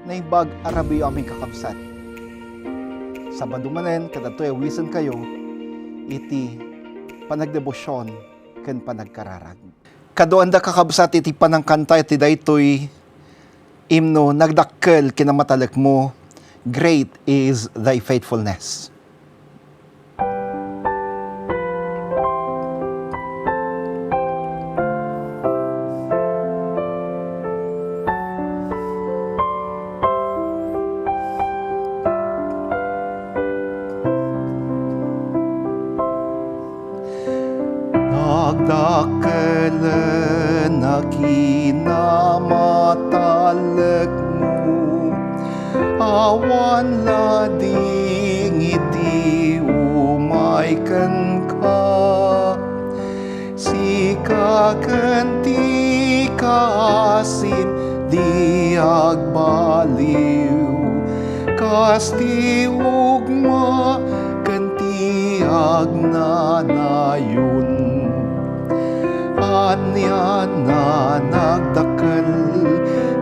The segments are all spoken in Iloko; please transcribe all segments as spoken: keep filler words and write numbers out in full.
Naimbag a rabii, amin kakabsat. Sabado manen, kadagitoy awisenkayo iti panagdebosyon ken panagkararag. Kaduanda, kakabsat, iti panangkanta iti daytoy imno, nagdakkel kinamatalekmo, "Great is thy faithfulness." Nagdakkelen a kinamatalekmo, awan lading iti umay kenka. Sika ken ti kaasim di agbaliw, kas ti ugma ken ti agnanayon. Anian a nagdakkel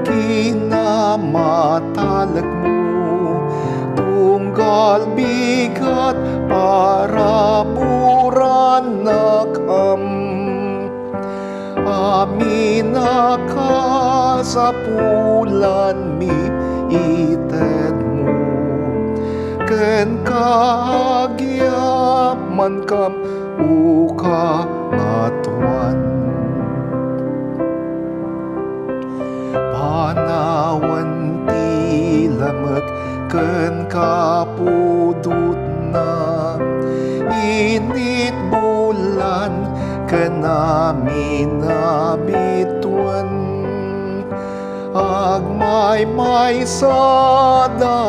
kinamatalekmo, tunggal bigat paraburanakam. Amin a kasapulanmi itedmo, kenka agyamankam, O Kangatoan. Panawen ti lamek ken kapudotna, init, bulan, ken amin a bituen. Agmaymaysada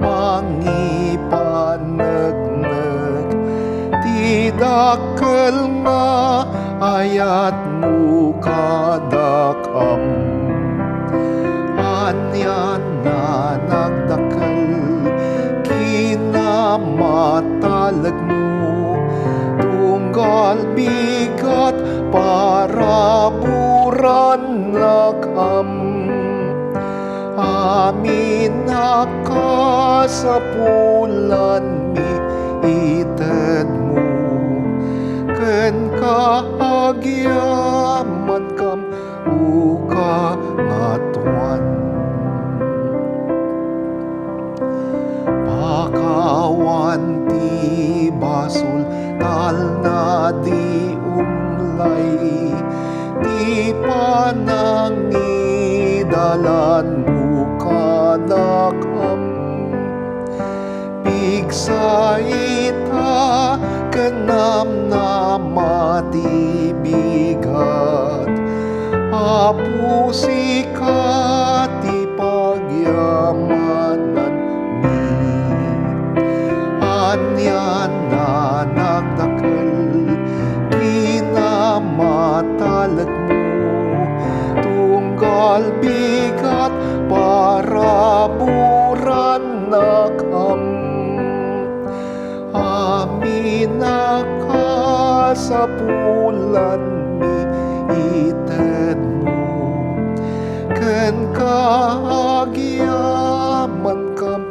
mangipaneknek ti dakkel nga ayatmo kadakam. Anian a nagdakkel kinamatalekmo, tunggal bigat paraburanakam. Amin a kasapulanmi itedmo, kenka agyamankam, O Kangatoan. Pakawan ti basol, talna di umlay, ti panangidalanmo kadakam. Pigsa ita ken namnama ti bigat. Apo, sika ti pagyamananmi. Anian a nagdakkel kinamatalekmo, tunggal bigat paraburanakam. Amin a kasapulanmi itedmo, kenka agyamankam,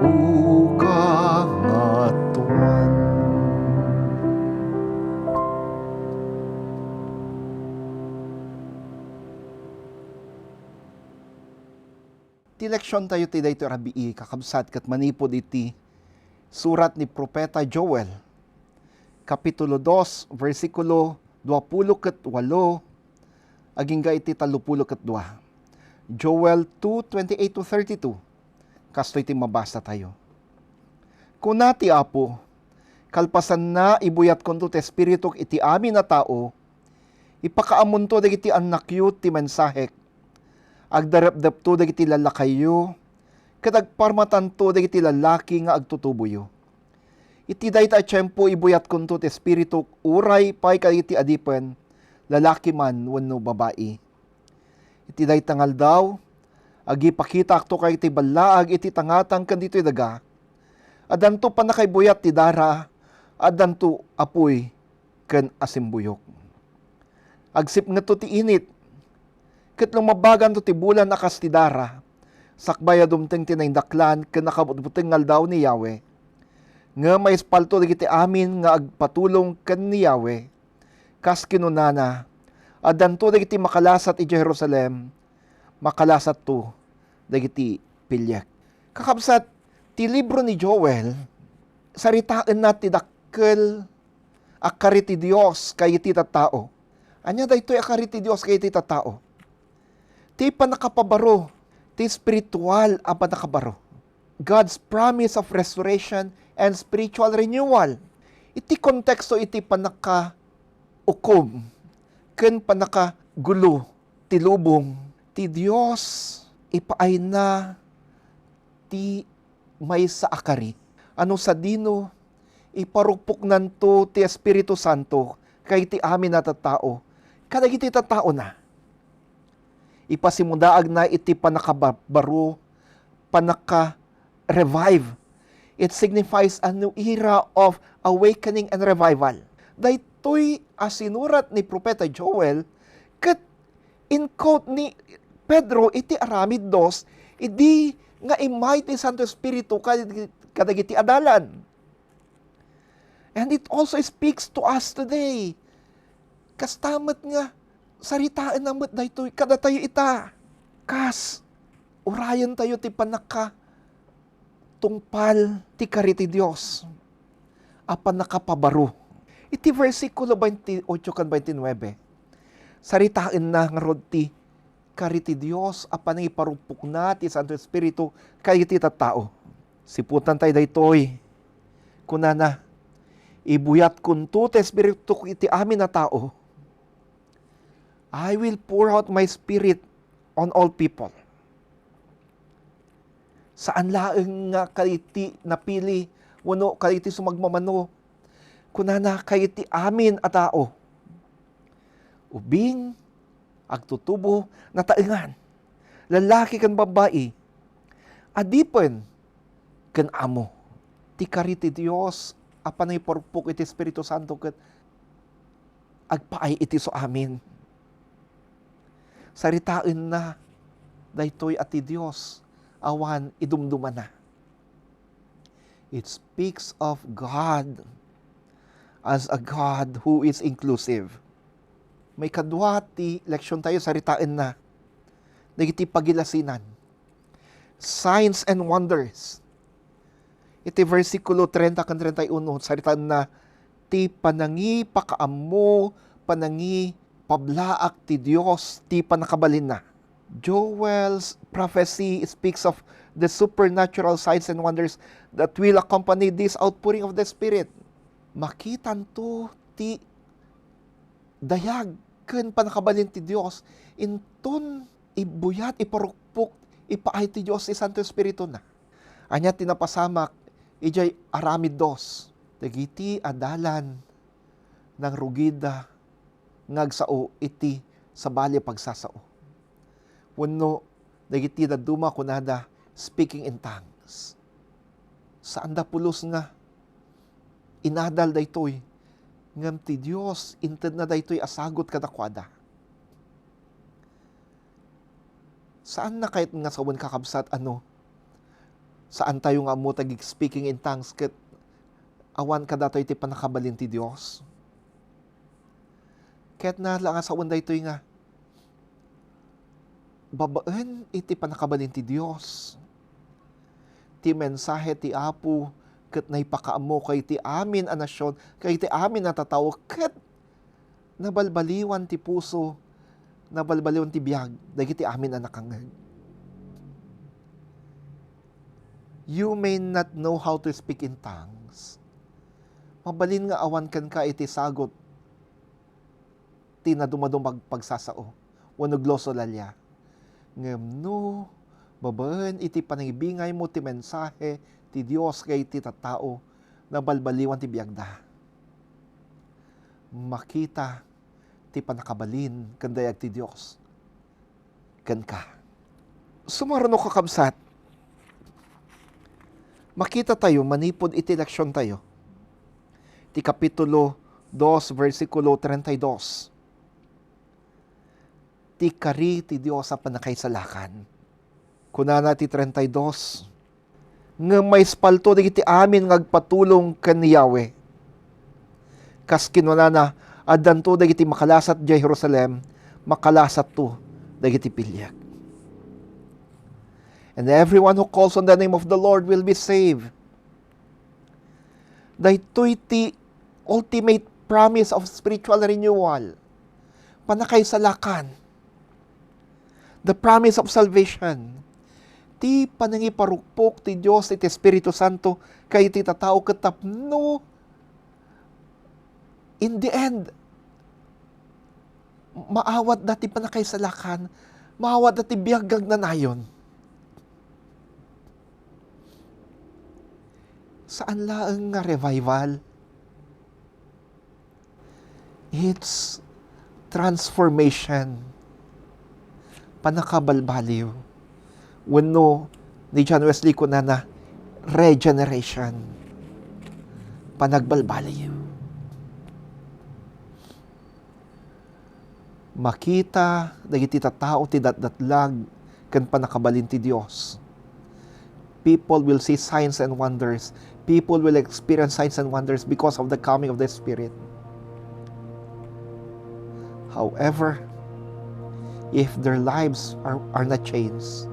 O Kangatoan. Ti leksiontayo ti daytoy a rabii, kakabsat, ket manipud iti surat ni Profeta Joel, Kapitulo dos, bersikulo duapulo ket walo, agingga iti tallopulo ket dua. Joel two twenty-eight to thirty-two, kastoy ti mabasatayo. Kuna ti Apo, "Kalpasanna, ibuyatkonto ti Espirituk iti amin a tao, ipakaammonto dagiti annakyo ti mensahek, agdarepdepto dagiti lallakayyo, ket agparmatanto dagiti lallaki nga agtutuboyo. Iti dayta a tiempo, ibuyatkonto ti Espirituk uray pay kadagiti adipen, lalaki man wenno babai. Iti dayta nga aldaw, agipakitaakto kadagiti ballaag iti tangatang ken ditoy daga. Addanto pannakaibuyat ti dara, addanto apuy ken asimbuyok. Agsipngetto ti init, ket lumabaganto ti bulan a kas ti dara, sakbay a dumteng ti naindaklan ken nakabutbuteng nga aldaw ni Yahweh. Ngem maispalto dagiti amin nga agpatulong ken ni Yahweh. Kas kinunana, addanto dagiti makalasat idiay Jerusalem, makalasatto dagiti piliek. Kakabsat, ti libro ni Joel, saritaenna ti dakkel a kari ti Dios kadagiti tattao. Ania daytoy a kari ti Dios kadagiti tattao? Ti pannakapabaro, ti espiritual a pannakabaro. God's promise of restoration and spiritual renewal. Iti konteksto iti pannakaukom ken pannakagulo ti lubong, ti Dios ipaayna ti maysa a kari. Ano sadino, iparukpoknanto ti Espiritu Santo kadagiti amin a tattao, kadagiti tattaona. Ipasimudaagna iti pannakabaro, pannaka-revive. It signifies a new era of awakening and revival. Daytoy a sinurat ni Propeta Joel ket in-quote ni Pedro iti aramid dos idi nga immay ti Santo Espiritu kad-, kadagiti adalan. And it also speaks to us today. Kasta met nga saritaenna met daytoy kadatayo ita. Kas, urayentayo ti pannakatungpal ti kari ti Dios a pannakapabaro. Iti bersikulo twenty-eight ken twenty-nine, saritaenna ngarud ti kari ti Dios a panangiparupokna ti Santo Espiritu kadagiti tattao. Siputan tayo daytoy. Kunana, "Ibuyatkonto ti Espirituk iti amin a tao. I will pour out my Spirit on all people." Saan laeng nga kadagiti napili wenno kadagiti sumagmamano. Kunana, kadagiti amin a tao. Ubing, agtutubo, nataengan, lallaki ken babbai, adipen, ken amo. Ti kari ti Dios a panangiparupok iti Espiritu Santo ket agpaay iti su amin. Saritaenna daytoy a ti Dios awan idumdumana. It speaks of God as a God who is inclusive. Maikadua ti leksion tayo, saritaenna dagiti pagilasinan. Signs and wonders. Iti bersikulo trenta ken trenta y uno, saritaenna ti panangipakaammo, panangipablaak ti Dios, ti pannakabalinna. Joel's prophecy speaks of the supernatural signs and wonders that will accompany this outpouring of the Spirit. Makitanto ti dayag ken pannakabalin ti Dios inton ibuyat, iparukpok, ipaay ti Dios ti Santo Espirituna. Ania ti napasamak idiay aramid dos? Dagiti adalan nangrugida nga agsao iti sabali a pagsasao. Wenno dagiti dadduma kunada, "Speaking in tongues." Saanda pulos nga inadal daytoy, ngem ti Dios intedna daytoy a sagut kadakuada. Saanna kayat nga sawen, kakabsat, a no saantayo nga ammo ti ag-speaking in tongues ket awan kadatayo ti pannakabalin ti Dios? Kayatna la nga sawen daytoy nga babaen iti pannakabalin ti Dios. Ti mensahe ti Apo ket naipakaammo kadagiti amin a nasion, kadagiti amin a tattao, ket nabalbaliwan ti puso, nabalbaliwan ti biag dagiti amin a nakangngeg. You may not know how to speak in tongues. Mabalin nga awan kenka iti sagut ti nadumaduma a pagsasao wenno glossolalia. Ngem no babaen iti panangibingaymo ti mensahe ti Dios kadagiti tattao, nabalbaliwan ti biagda. Makita ti pannakabalin ken dayag ti Dios kenka. Sumarno, kakabsat, makitatayo manipud iti leksiontayo, ti Kapitulo dos, bersikulo trenta y dos, ti kari ti Dios a pannakaisalakan. Kunana ti treinta y dos, "Ngem maispalto dagiti amin nga agpatulong ken ni Yahweh." Kas kinunana, "Addanto dagiti makalasat idiay Jerusalem, makalasatto dagiti piliek." "And everyone who calls on the name of the Lord will be saved." Daytoy ti ultimate promise of spiritual renewal. Pannakaisalakan. The promise of salvation. Ti panangiparukpok ti Dios iti Espiritu Santo ken iti tattao ket tapno in the end, maawatda ti pannakaisalakan, maawatda ti biag nga agnanayon. Saan laeng nga revival. It's transformation. Pannakabalbaliw. Wenno, ni John Wesley kunana, regeneration. Panagbalbaliw. Makita dagiti tattao ti datdatlag ken pannakabalin ti Dios. People will see signs and wonders. People will experience signs and wonders because of the coming of the Spirit. However, if their lives are, are not changed,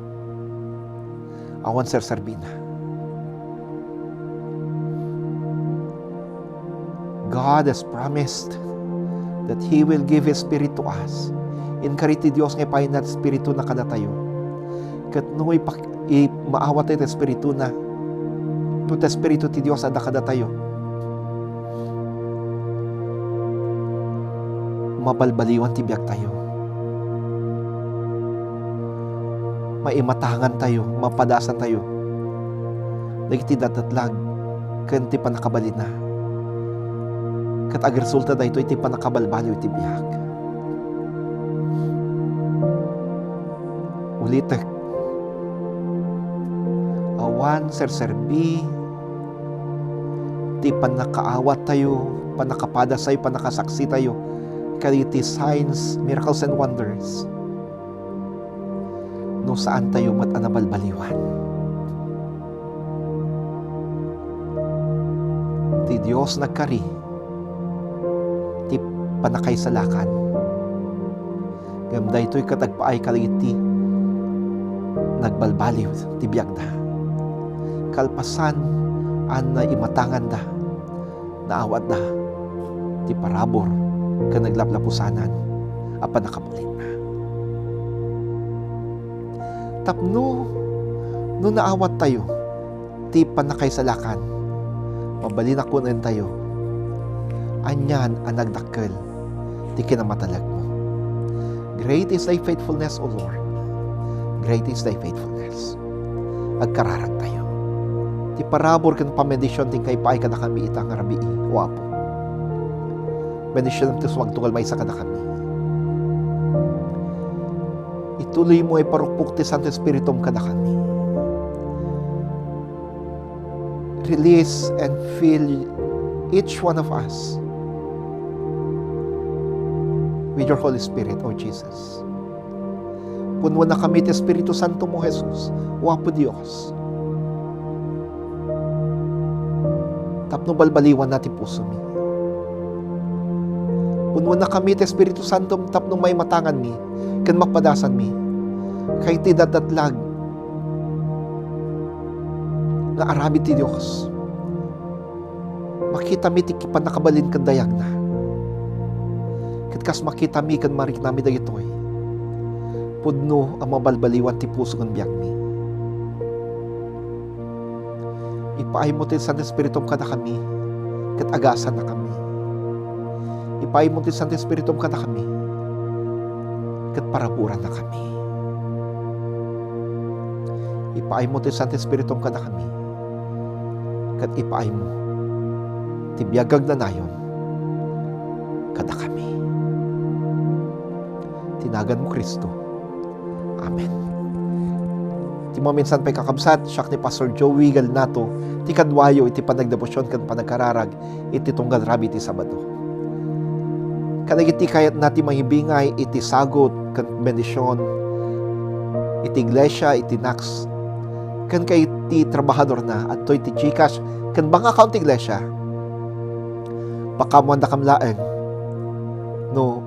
awan serserbina. God has promised that He will give His Spirit to us. Inkari ti Dios nga ipayna ti Espirituna kadatayo. Ket no ipak-, i-, maawat ti Espirituna, no ti Espiritu ti Dios adda kadatayo, mabalbaliwan ti biagtayo. Maimatangantayo, mapadasantayo dagiti datdatlag ken ti pannakabalinna. Ket agresulta daytoy ti pannakabalbaliw iti biag. Ulitek, awan serserbi ti pannakaawattayo, pannakapadastayo, pannakasaksitayo kadagiti signs, miracles, and wonders no saantayo met a nabalbaliwan. Ti Dios nagkari ti pannakaisalakan. Ngem daytoy ket agpaay kadagiti nagbalbaliw ti biagda. Kalpasan a naimatanganda, naawatda ti parabur ken naglaplapusanan a pannakabalinna. Tapno no naawattayo ti pannakaisalakan, mabalin a kunentayo, anian a nagdakkel ti kinamatalekmo. Great is thy faithfulness, O Lord. Great is thy faithfulness. Agkararagtayo. Ti parabur ken pambendision ti inkaipaay kadakami ita nga rabii, O Apo. Bendisionam ti sumagtunggal maysa kadakami. Ituloymo a iparukpok ti Santo Espiritum kadakami. Release and fill each one of us with your Holy Spirit, O Jesus. Punonakami ti Espiritu Santo mo, Jesus, O Apo Dios. Tapno balbaliwanna ti pusomi. Punonakami ti Espiritu Santo tapno maimatanganmi ken mapadasanmi kadagiti datdatlag nga aramid ti Dios. Makitami ti pannakabalin ken dayagna. Ket kas makitami ken mariknami dagitoy, pudno a mabalbaliwan ti puso ken biagmi. Ipaaymo ti Santo Espiritum kadakami, ket agasannakami. Ipaaymo ti Santo Espiritum kadakami, ket paraburannakami. Ipaaymo ti Santo Espiritum kadakami, ket ipaaymo ti biag nga agnanayon kadakami. Ti naganmo, Cristo. Amen. Ti maminsan pay, kakabsat, siak ni Pastor Joey Galinato, ti kaduayo iti panagdebosion ken panagkararag iti tunggal rabii ti Sabado. Kadagiti kayatna ti mangibingay iti sagut ken bendision, iti iglesia, iti Knox, ken kay ti trabahadorna, adtoy ti GCash, ken bank account ti iglesia. Pakaammuandakam laeng no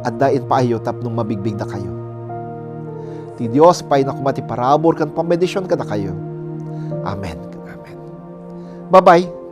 adda impaayyo tapno mabigbigdakayo. Ti Dios, payna koma ti parabur ken pambendision kadakayo. Amen. Amen. Bye-bye.